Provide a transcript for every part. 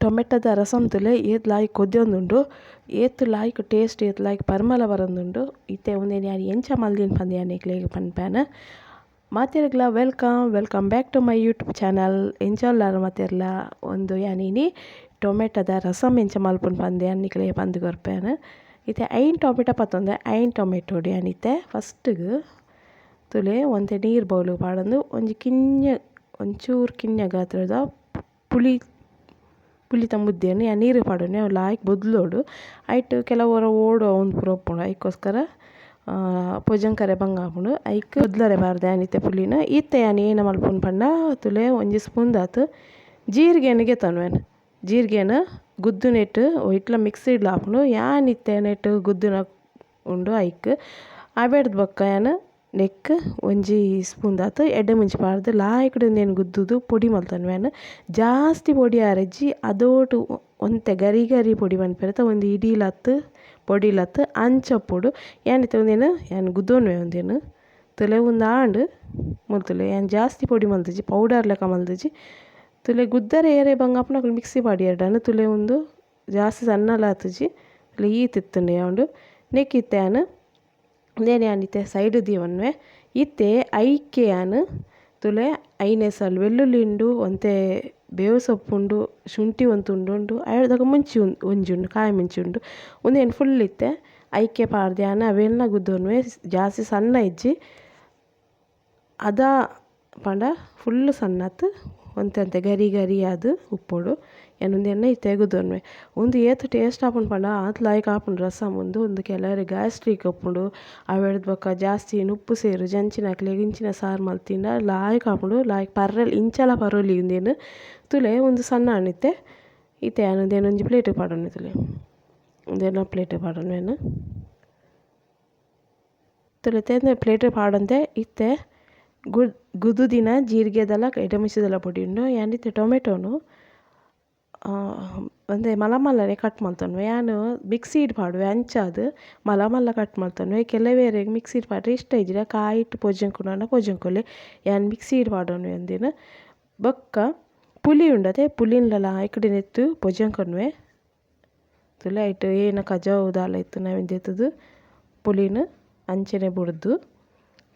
ಟೊಮೆಟೊದ ರಸಂ ತುಲೆ ಏತ್ ಲಾಯ್ಕ್ ಕೊದ್ಯೊಂದುಂಡು ಏತ್ ಲಾಯ್ಕ್ ಟೇಸ್ಟ್ ಏತ್ ಲಾಯ್ಕ್ ಪರಿಮಳ ಬರೊಂದುಂಡು ಇತ್ತೆ ಉಂದೆನ್ ಯಾನ್ ಎಂಚ ಮಲ್ದಿನ ಪಂದ್ ಯಾನ್ ನಿಕ್ಲೆಗ್ ಪನ್ಪೇನ್. ಮಾತೆರ್ಗ್ಲ welcome welcome back to my YouTube channel. ಎಂಚ ಉಲ್ಲರ್ ಮಾತೆರ್ಲ ಉಂದು ಯಾನ್ ಇನಿ ಟೊಮೆಟೊದ ರಸಂ ಎಂಚ ಮಲ್ಪುನು ಪಂದ್ ಯಾನ್ ನಿಕ್ಲೆಗ್ ಪಂದ್ ಕೊರ್ಪೇನ್. ಇತ್ತೆ 5 ಟೊಮೆಟೊ ಪತ್ತೊಂದೆ 5 ಟೊಮೆಟೊಡು ಯಾನ್ ಇತ್ತೆ ಫಸ್ಟ್ಗ್ ತುಲೆ ಒಂತೆ ನೀರು ಬೌಲು ಪಾಡೊಂದು ಒಂಜಿ ಕಿನ್ಯ ಒಂಚೂರು ಕಿನ್ಯ ಗಾತ್ರದ ಪುಳಿ ಪುಳಿತ ಮುದ್ದೆನ್ ಯಾನ್ ನೀರು ಪಾಡೊನೆ ಅವು ಲಾಯ್ಕ್ ಬೊದ್ಲೊಡು ಐಟ್ ಕೆಲವೊರ ಓಡು ಅವೊಂದು ಪೂರ ಉಪ್ಪುಂಡು ಐಕೋಸ್ಕರ ಪೊಜಂಕರೆ ಬಂಗ ಆಪುಂಡು ಐಕ್ ಬೊದ್ಲರೆ ಪಾಡ್ದೆ ಯಾನ್ ಇತ್ತೆ ಪುಳಿನ. ಇತ್ತೆ ಯಾನ್ ಏನ ಮಲ್ಪುನು ಪಂಡ ತುಲೆ ಒಂಜಿ ಸ್ಪೂನ್ ದಾತ್ ಜೀರಿಗೆನ್ ಗೆತೊನುವೆನ್. ಜೀರಿಗೆನ್ ಗುದ್ದುನೆಟ್ ಇಟ್ಲ ಮಿಕ್ಸಿಡ್ಲ ಆಪುಂಡು ಯಾನ್ ಇತ್ತೆ ನೆಟ್ ಗುದ್ದುನ ಉಂಡು ಐಕ್ ಅವೆಡ್ದ್ ಬೊಕ್ಕ ಯಾನ್ ನೆಕ್ ಒಂಜಿ ಸ್ಪೂನ್ ದಾತ್ ಎಡ್ಡೆ ಮುಂಚಿ ಪಾಡ್ದ್ ಲಾಯ್ಕ್ಡ್ ಉಂದೆನ್ ಗುದ್ದುದು ಪೊಡಿ ಮಲ್ತೊನುವೆನ್. ಜಾಸ್ತಿ ಪೊಡಿ ಆರೆಜ್ಜಿ ಅದೋಟು ಒಂತೆ ಗರಿ ಗರಿ ಪೊಡಿ ಮನ್ಪೆರೆ ಒಂಜಿ ಇಡೀಲತ್ ಪೊಡಿಲತ್ ಅಂಚ ಉಪ್ಪೊಡು. ಯಾನ್ ಇತ್ತೆ ಉಂದೆನ್ ಯಾನ್ ಗುದ್ದೊನುವೆ ಉಂದೆನ್ ತುಲೆ ಉಂದು ಆಂಡ್ ಮುಲ್ತುಲೆ ಯಾನ್ ಜಾಸ್ತಿ ಪೊಡಿ ಮಲ್ತಿಜಿ ಪೌಡರ್ ಲೆಕ್ಕ ಮಲ್ತಿಜಿ. ತುಲೆ ಗುದ್ದರೆ ಏರೆ ಬಂಗ ಆಪುಂಡು ಅಕುಲು ಮಿಕ್ಸಿ ಪಾಡಿಯೆರ್ಡಾಂಡ್ ತುಲೆ ಉಂದು ಜಾಸ್ತಿ ಸಣ್ಣಲ ಆತುಜಿ ತುಲೆ ಈತ್ ಇತ್ತುಂಡು ಯಾವುಂಡು. ನೆಕ್ ಇತ್ತೆ ಯಾನ್ ಉಂದೆನ್ ಯಾನ್ ಇತ್ತೆ ಸೈಡ್ ದೀವೊನ್ವೆ. ಇತ್ತೆ ಐಕೆ ಯಾನ್ ತುಲೆ 5 ಎಸಲ್ ಬೆಳ್ಳುಳ್ಳಿ ಉಂಡು ಒಂತೆ ಬೇವು ಸೊಪ್ಪು ಉಂಡು ಶುಂಠಿ ಒಂತೆ ಉಂಡು ಐಡ್ದಕ ಮುಂಚಿ ಒಂಜಿ ಉಂಡು ಕಾಯಿ ಮುಂಚಿ ಉಂಡು ಉಂದೆನ್ ಫುಲ್ ಇತ್ತೆ ಐಕೆ ಪಾಡ್ದ್ ಯಾನ್ ಅವೆನ್ಲ ಗುದ್ದೊನ್ವೆ. ಜಾಸ್ತಿ ಸಣ್ಣ ಇಜ್ಜಿ ಅದ ಪಂಡ ಫುಲ್ ಸಣ್ಣತ್ ಒಂತೆ ಒಂತೆ ಗರಿ ಗರಿ ಆದ್ ಉಪ್ಪೊಡು. ಯಾನ್ ಉಂದೆನ್ ಇತ್ತೆ ಗುದ್ದೊನ್ವೆ. ಉಂದು ಏತ್ ಟೇಸ್ಟ್ ಆಪುಂಡು ಪಂಡ ಆತ್ ಲಾಯ್ಕ್ ಆಪುಂಡು ರಸಂ ಉಂದು ಉಂದು ಕೆಲವೆರೆಗ್ ಗ್ಯಾಸ್ಟ್ರಿಕ್ ಉಪ್ಪುಂಡು ಅವೆಡ್ದ್ ಬೊಕ್ಕ ಜಾಸ್ತಿ ನುಪ್ಪು ಸೇರುಜಿ ಅಂಚಿನಕ್ಲೆಗ್ ಇಂಚಿನ ಸಾರು ಮಲ್ತಿಂಡ ಲಾಯ್ಕ್ ಆಪುಂಡು ಲಾಯ್ಕ್ ಪರ್ರೆ ಇಂಚಲ ಪರೊಲಿ ಉಂದೆನ್. ತುಲೆ ಉಂದು ಸಣ್ಣ ಆಂಡ್ ಇತ್ತೆ ಇತ್ತೆ ಯಾನ್ ಉಂದೆನ್ ಒಂಜಿ ಪ್ಲೇಟ್ ಪಾಡೊನ್ವೆ ತುಲೆ ಉಂದೆನ್ ಪ್ಲೇಟ್ ಪಾಡೊನ್ವೆ ಯಾನ್. ತುಲೆ ಇತ್ತೆ ಪ್ಲೇಟ್ ಪಾಡೊಂದೆ ಇತ್ತೆ ಗುದ್ದುದಿನ ಜೀರಿಗೆದಲ ಎಡ್ಡೆಮುಂಚಿದಲ ಪೊಡಿ ಉಂಡು. ಯಾನ್ ಇತ್ತೆ ಟೊಮೆಟೊನು ಒಂತೆ ಮಲ್ಲ ಮಲ್ಲನೆ ಕಟ್ ಮಲ್ತೊನ್ವೆ. ಯಾನ್ ಮಿಕ್ಸಿಡ್ ಪಾಡುವೆ ಅಂಚಾದ್ ಮಲ್ಲ ಮಲ್ಲ ಕಟ್ ಮಲ್ತೊನ್ವೆ. ಕೆಲವೆರೆಗ್ ಮಿಕ್ಸಿಡ್ ಪಾಡ್ರೆ ಇಷ್ಟ ಇಜ್ಜಿಡ ಕಾಯಿಟ್ ಪೊಜೊಂಕುನಾಂಡ ಪೊಜೊಂಕೊಲಿ. ಯಾನ್ ಮಿಕ್ಸಿಡ್ ಪಾಡೊನ್ವೆ ಉಂದೆನ್. ಬೊಕ್ಕ ಪುಳಿ ಉಂಡತೆ ಪುಳಿನ್ಲ ಲಾಯ್ಕ್ಡ್ ನೆತ್ತ್ ಪೊಜೊಂಕೊನ್ವೆ. ತುಲೆ ಐಟ್ ಏನ ಕಜವು ದಾಲ ಇತ್ತ್ಂಡ ಅವೆನ್ ದೆತ್ತುದು ಪುಳಿನ್ ಅಂಚನೆ ಬುಡ್ದು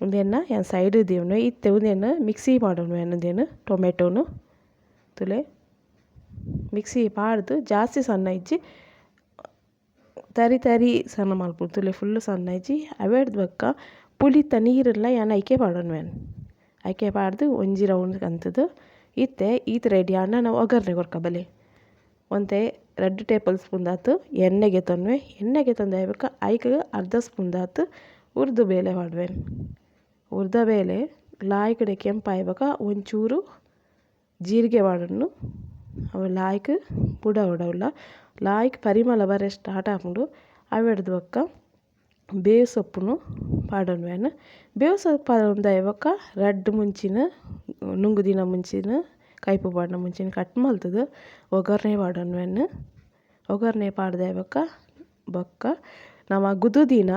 ಉಂದೆನ್ ಯಾನ್ ಸೈಡ್ ದೀವೊನ್ವೆ. ಇತ್ತೆ ಉಂದೆನ್ ಮಿಕ್ಸಿ ಪಾಡೊನ್ವೆ ಯಾನ್ ಉಂದೆನ್ ಟೊಮೆಟೊನು. ತುಲೆ ಮಿಕ್ಸಿ ಪಾಡ್ದು ಜಾಸ್ತಿ ಸಣ್ಣ ಇಜ್ಜಿ ತರಿ ತರಿ ಸಣ್ಣ ಮಲ್ಪೊಡು ತುಲೆ ಫುಲ್ ಸಣ್ಣ ಇಜ್ಜಿ. ಅವೆಡ್ದ್ ಬೊಕ್ಕ ಪುಳಿತ ನೀರೆಲ್ಲ ಯಾನ್ ಐಕೆ ಪಾಡೊನ್ವೆ. ಐಕೆ ಪಾಡ್ದು ಒಂಜಿ ರೌಂಡ್ ಕಂತುದು ಇತ್ತೆ ಈತ್ ರೆಡಿ ಆಂಡ ನಾವು ಒಗ್ಗರಣೆ ಕೊರ್ಕ ಬಲೆ. ಒಂತೆ 2 ಟೇಬಲ್ ಸ್ಪೂನ್ ದಾತ್ ಎಣ್ಣೆ ಗೆತೊನ್ವೆ. ಎಣ್ಣೆ ಗೆತೊಂದು ಬೊಕ್ಕ ಐಕ್ ಅರ್ಧ ಸ್ಪೂನ್ ದಾತ್ ಉರ್ದು ಬೇಳೆ ಪಾಡುವೆ. ಉರ್ದ ಬೇಳೆ ಲಾಯ್ಕ್ಡೆ ಕೆಂಪಾಯಿ ಬೊಕ್ಕ ಒಂಚೂರು ಜೀರಿಗೆ ಪಾಡೊಂಡು ಅವು ಲಾಯ್ಕ್ ಬುಡ ಉಡವುಲ ಲಾಯ್ಕ್ ಪರಿಮಳ ಬರೆ ಸ್ಟಾರ್ಟ್ ಆಪುಂಡು. ಅವೆಡ್ದ್ ಬೊಕ್ಕ ಬೇವು ಸೊಪ್ಪುನು ಪಾಡೊನ್ವೆ ಯಾನ್. ಬೇವು ಸೊಪ್ಪು ಪಾಡೊಂದಾಯಿ ಬೊಕ್ಕ 2 ಮುಂಚಿನ ನುಂಗುದಿನ ಮುಂಚಿನ ಕೈಪು ಪಾಡಿನ ಮುಂಚಿನ ಕಟ್ ಮಲ್ತುದು ಒಗ್ಗರಣೆ ಪಾಡೊನ್ವೆ ಯಾನ್. ಒಗ್ಗರಣೆ ಪಾಡ್ದಾಯಿ ಬೊಕ್ಕ ಬೊಕ್ಕ ನಮ ಗುದ್ದುದಿನ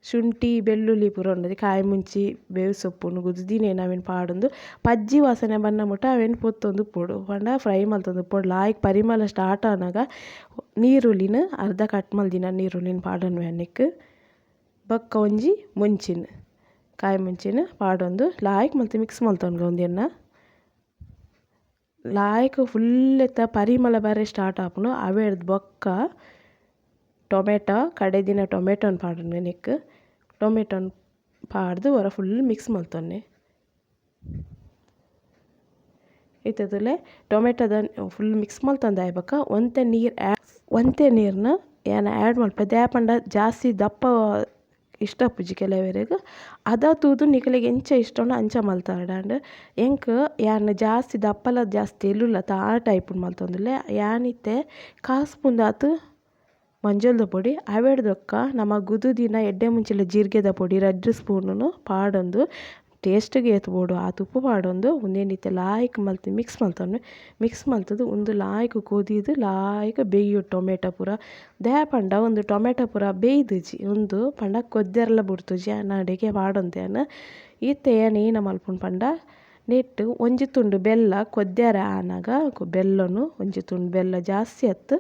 ಶುಂಠಿ ಬೆಳ್ಳುಳ್ಳಿ ಪೂರ ಉಂಡತೆ ಕಾಯಿ ಮುಂಚಿ ಬೇವು ಸೊಪ್ಪುನು ಗುದ್ದುದಿನೇನು ಅವೆನ್ ಪಾಡೊಂದು ಪಜ್ಜಿ ವಾಸನೆ ಬನ್ನ ಮುಟ ಅವೆನ್ ಪೊತ್ತೊಂದು ಉಪ್ಪೊಡು ಪಂಡ ಫ್ರೈ ಮಲ್ತೊಂದು ಉಪ್ಪೊಡು. ಲಾಯ್ಕ್ ಪರಿಮಳ ಸ್ಟಾರ್ಟ್ ಆನಗ ನೀರುಳ್ಳಿನ್ ಅರ್ಧ ಕಟ್ ಮಲ್ದಿನ ನೀರುಳ್ಳಿನ್ ಪಾಡೊನ್ವೆ ನೆಕ್ಕ್. ಬೊಕ್ಕ ಒಂಜಿ ಮುಂಚಿನ ಕಾಯಿ ಮುಂಚಿನ ಪಾಡೊಂದು ಲಾಯ್ಕ್ ಮಲ್ತ್ ಮಿಕ್ಸ್ ಮಲ್ತೊನ್ಗ ಉಂದೆನ್. ಲಾಯ್ಕ್ ಫುಲ್ ಎತ್ತ ಪರಿಮಳ ಬರೆ ಸ್ಟಾರ್ಟ್ ಆಪುಂಡು. ಅವೆಡ್ದ್ ಬೊಕ್ಕ ಟೊಮೆಟೊ ಕಡೆದಿನ ಟೊಮೆಟೊನ್ ಪಾಡೊನ್ವೆ ನೆಕ್ಕ್. ಟೊಮೆಟೊನ್ ಪಾಡ್ದು ಒರ ಫುಲ್ ಮಿಕ್ಸ್ ಮಲ್ತೊನ್ನೆ. ಇತ್ತೆ ತುಲೆ ಟೊಮೆಟೊದ ಫುಲ್ ಮಿಕ್ಸ್ ಮಲ್ತೊಂದಾಯಿ ಬೊಕ್ಕ ಒಂತೆ ನೀರು ಒಂತೆ ನೀರ್ನ ಯಾನ್ ಆ್ಯಡ್ ಮಲ್ಪೆ. ದಾಯೆ ಪಂಡ ಜಾಸ್ತಿ ದಪ್ಪ ಇಷ್ಟ ಆಪುಜಿ ಕೆಲವೆರೆಗ್. ಅದ ತೂದು ನಿಕಲೆಗ್ ಎಂಚ ಇಷ್ಟ ಉಂಡು ಅಂಚ ಮಲ್ತಾಡಂಡ್. ಎಂಕ್ ಯಾನ್ ಜಾಸ್ತಿ ದಪ್ಪಲ ಜಾಸ್ತಿ ತೆಲುಲತ ಆ ಟೈಪ್ ಮಲ್ತೊಂದುಲ್ಲೆ. ಯಾನ್ ಇತ್ತೆ 1/4 ಸ್ಪೂನ್ ದಾತ್ ಮಂಜೊಲ್ದ ಪೊಡಿ ಅವೆಡ್ದ್ ಬೊಕ್ಕ ನಮ ಗುದ್ದುದಿನ ಎಡ್ಡೆ ಮುಂಚಿಲ ಜೀರಿಗೆದ ಪೊಡಿ 2 ಸ್ಪೂನುನು ಪಾಡೊಂದು ಟೇಸ್ಟ್ಗೆ ಏತ್ ಬೋಡು ಆತ್ ಉಪ್ಪು ಪಾಡೊಂದು ಉಂದೆನ್ ಇತ್ತೆ ಲಾಯ್ಕ್ ಮಲ್ತ್ ಮಿಕ್ಸ್ ಮಲ್ತೊನ್ವೆ. ಮಿಕ್ಸ್ ಮಲ್ತುದು ಉಂದು ಲಾಯ್ಕ್ ಕೊದಿದ್ ಲಾಯ್ಕ್ ಬೇಯೊಡು ಟೊಮೆಟೊ ಪೂರ. ದಾಯೆ ಪಂಡ ಉಂದು ಟೊಮೆಟೊ ಪೂರ ಬೇಯ್ದಿಜಿ ಉಂದು ಪಂಡ ಕೊದ್ದೆರ್ಲ ಬುಡ್ತುಜಿ ಯಾನ್ ಅಡೆಗೆ ಪಾಡೊಂದೆ ಯಾನ್. ಇತ್ತೆ ಯಾನ್ ಏನ ಮಲ್ಪುನು ಪಂಡ ನೆಟ್ಟ್ ಒಂಜಿ ತುಂಡು ಬೆಲ್ಲ ಕೊದ್ಯರೆ ಆನಗ ಬೆಲ್ಲೊನು ಒಂಜಿ ತುಂಡು ಬೆಲ್ಲ ಜಾಸ್ತಿ ಅತ್ತ್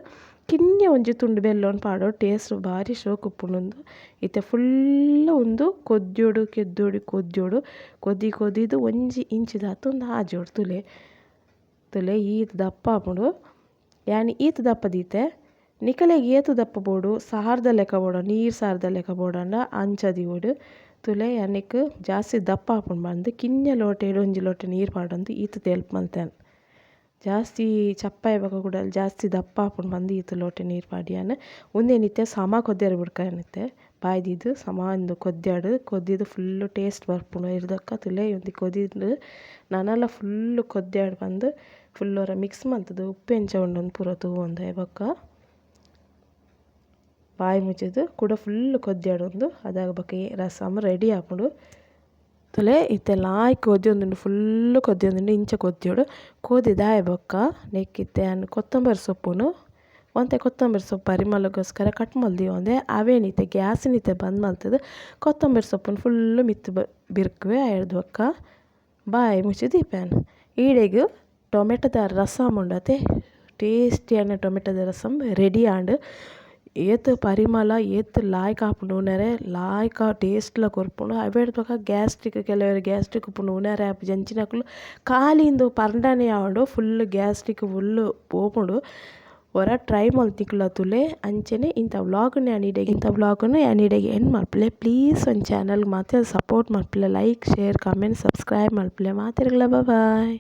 ಕಿನ್ಯ ಒಂಜಿ ತುಂಡು ಬೆಲ್ಲೊನು ಪಾಡೊಡು ಟೇಸ್ಟ್ ಬಾರಿ ಶೋಕು ಉಪ್ಪುಂಡು. ಇತ್ತೆ ಫುಲ್ ಉಂದು ಕೊದ್ಯೊಡು ಕೆದ್ದೊಡು ಕೊದ್ಯೊಡು ಕೊದಿ ಕೊದಿದ್ ಒಂಜಿ ಇಂಚಿದಾತ್ ಉಂದು ಆಜೋಡು ತೂಲೆ ತೂಲೆ ಈತ್ ದಪ್ಪ ಆಪುಂಡು. ಯಾನ್ ಈತ್ ದಪ್ಪ ದೀತೆ ನಿಕಲೆಗ್ ಏತ್ ದಪ್ಪ ಬೋಡು ಸಾರ್ದ ಲೆಕ್ಕ ಬೋಡ ನೀರು ಸಾರ್ದ ಲೆಕ್ಕ ಬೋಡಂಡ ಅಂಚ ದೀವೊಡು. ತೂಲೆ ಯಾನ್ ನೆಕ್ಕ್ ಜಾಸ್ತಿ ದಪ್ಪ ಆಪುಂಡು ಪಂದ್ ಕಿನ್ಯ ಲೋಟೆಡ್ ಒಂಜಿ ಲೋಟೆ ನೀರು ಪಾಡೊಂದು ಈತ್ ತೆಲ್ಪು ಮಲ್ತೆ. ಜಾಸ್ತಿ ಚಪ್ಪ ಆಯಿಬೊಕ್ಕ ಕುಡಲ ಜಾಸ್ತಿ ದಪ್ಪ ಆಪುಂಡು ಪಂದ್ ಈತ್ ಲೋಟೆ ನೀರು ಪಾಡಿಯಾನ್. ಉಂದೆನ್ ಇತ್ತೆ ಸಮ ಕೊದ್ಯರೆ ಬುಡ್ಕ ಇತ್ತೆ ಬಾಯಿ ದೀದ್ ಸಮ ಉಂದು ಕೊದ್ಯಡ್ ಕೊದ್ದಿದ್ ಫುಲ್ ಟೇಸ್ಟ್ ಬರ್ಪುಂಡು. ಐರ್ದ್ ತೂಲೆ ಉಂದು ಕೊದಿಂಡ್ ನನಲ ಫುಲ್ ಕೊದ್ಯಡ್ ಪಂದ್ ಫುಲ್ ಒರ ಮಿಕ್ಸ್ ಮಲ್ತ್‌ದ್ ಉಪ್ಪು ಎಂಚ ಉಂಡು ಪೂರ ತೂವೊಂದು ಬೊಕ್ಕ ಬಾಯಿ ಮುಚ್ಚಿದ್ ಕುಡ ಫುಲ್ ಕೊದ್ಯಡ್ ಉಂದು ಅದಾಗ ಬೊಕ್ಕ ರಸಮ್ ರೆಡಿ ಆಪುಂಡು. ತೂಲೆ ಇತ್ತೆ ಲಾಯ್ಕ್ ಕೊದ್ಯೊಂದುಂಡು ಫುಲ್ ಕೊದ್ಯೊಂದುಂಡು ಇಂಚ ಕೊದ್ಯೊಡು. ಕೊದಿದ್ ಬೊಕ್ಕ ನೆಕ್ಕ್ ಇತ್ತೆ ಯಾನ್ ಕೊತ್ತಂಬರಿ ಸೊಪ್ಪುನು ಒಂತೆ ಕೊತ್ತಂಬರಿ ಸೊಪ್ಪು ಪರಿಮಳಗೋಸ್ಕರ ಕಟ್ ಮಲ್ತ್ ದೀವೊಂದೆ ಅವೇನ್ ಇತ್ತೆ ಗ್ಯಾಸ್ ಇತ್ತೆ ಬಂದ್ ಮಲ್ತ್‌ದ್ ಕೊತ್ತಂಬರಿ ಸೊಪ್ಪುನು ಫುಲ್ ಮಿತ್ತ್ ಬಿರ್ಕುವೆ. ಐರ್ದ್ ಬೊಕ್ಕ ಬಾಯಿ ಮುಚ್ಚಿ ದೀಪೆ ಯಾನ್. ಈಡೆಗ್ ಟೊಮೆಟೊದ ರಸಮ್ ಉಂಡತೆ ಟೇಸ್ಟಿ ಆಯಿನ ಟೊಮೆಟೊದ ರಸಮ್ ರೆಡಿ ಆಂಡ್. ಏತ್ ಪರಿಮಳ ಏತ್ ಲಾಯ್ಕ್ ಆಪುಂಡು ಉನರೆ ಲಾಯ್ಕ್ ಟೇಸ್ಟ್ ಲ ಕೊರ್ಪುಂಡು. ಅವೆಡ್ದ್ ಬೊಕ ಗ್ಯಾಸ್ಟ್ರಿಕ್ ಕೆಲವೆರ್ ಗ್ಯಾಸ್ಟ್ರಿಕ್ ಉಪ್ಪುಂಡು ಉನರೆ ಆಪುಜಿ ಅಂಚಿನಕುಲು ಖಾಲಿ ಇಂದು ಪರ್ಂಡನೆ ಆವೊಡು full gastric full ಪೋಪುಂಡು. ಒರ ಟ್ರೈ ಮಲ್ತ್ ತೂಲೆ. ಅಂಚನೆ ಇಂಥ ವ್ಲಾಗ್ ಯಾನ್ ಇಡೆಗ್ ಇಂಥ ವ್ಲಾಗ್ ಯಾನ್ ಇಡೆಗ್ ಎಂಡ್ ಮಲ್ಪುಲೆ. ಪ್ಲೀಸ್ ಒಂಜಿ ಚಾನಲ್ ಮಾತ ಸಪೋರ್ಟ್ ಮಲ್ಪುಲೆ like share comment subscribe ಮಲ್ಪುಲೆ. ಮಾತೆರ್ಗ್ಲ ಬಾಯ್.